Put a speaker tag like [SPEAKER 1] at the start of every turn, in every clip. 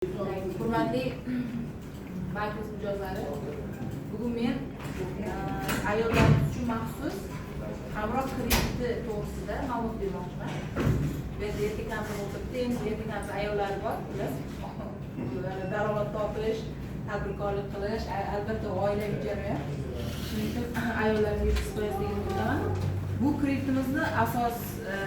[SPEAKER 1] Hurmatli bankimiz mijozlari, bugun men ayollarimiz uchun maxsus Hamroh krediti to'g'risida ma'lumot bermoqchiman. Bu yerda erkaklarimiz ham o'tiribdi, endi erkaklarimiz ayollari bor, bilasiz. Daromad topish, tadbirkorlik qilish, albatta, oilaviy jarayon. Shuning uchun ayollarga yetkazib qo'yasiz degan umiddaman. Bu kreditimizni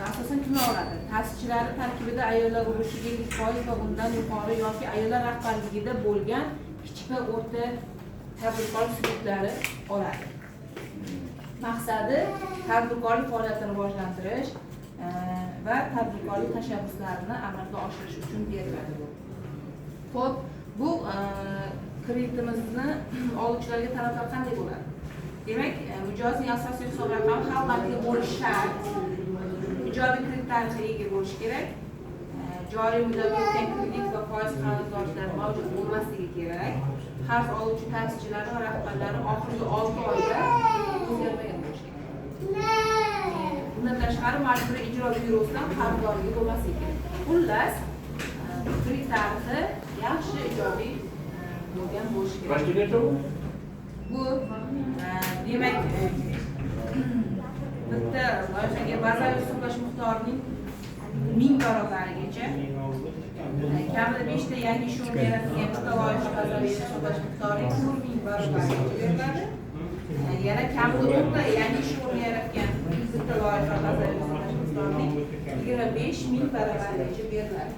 [SPEAKER 1] asosan kimlar oladi? Ta'sischilari tarkibida ayollar ulushi 50% va undan yuqori yoki ayollar rahbarligida bo'lgan kichik va o'rta tadbirkorlik subyektlari oladi. Maqsadi tadbirkorlik faoliyatini rivojlantirish va tadbirkorlik tashabbuslarini amalga oshirish uchun beriladi bu. Xo'p, bu kreditimizni oluvchilarga talablar qanday bo'ladi? Demak, mijozning asosiy hisob raqami Xalq bankida bo'lishi shart. Ijobiy kredit tarixiga ega bo'lishi kerak. Joriy muddatda o'tgan kredit va foiz qarzdorliklari mavjud bo'lmasligi kerak. Qarz oluvchi ta'sischilari va rahbarlari oxirgi 6 oyda o'zgarmagan bo'lishi kerak. Bundan tashqari, Majburiy ijro byurosidan qarzdorligi bo'lmasligi kerak. Xullas, kredit tarixi yaxshi, ijobiy bo'lgan bo'lishi kerak.
[SPEAKER 2] Qancha necha bu?
[SPEAKER 1] Bu demak, bitta loyihaga bazaviy hisoblash miqdorining 1000 barobarigacha, kamida beshta yangi ish o'rni yaratilgan bitta loyiha bazaviy hisoblash miqdorining 4000 barobarigacha beriladi. Yana kamida 10 ta yangi ish o'rni yaratgan bitta loyiha bazaviy hisoblash miqdorining 25 000 barobarigacha beriladi.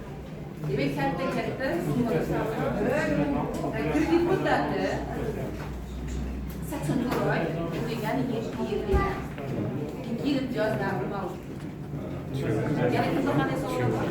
[SPEAKER 1] Demak, katta katta summalar. Kredit muddati 84 oy, bu degani 7 yil degani. 2 yil imtiyozlar mavjud. Yana kimda qanday savollar bor?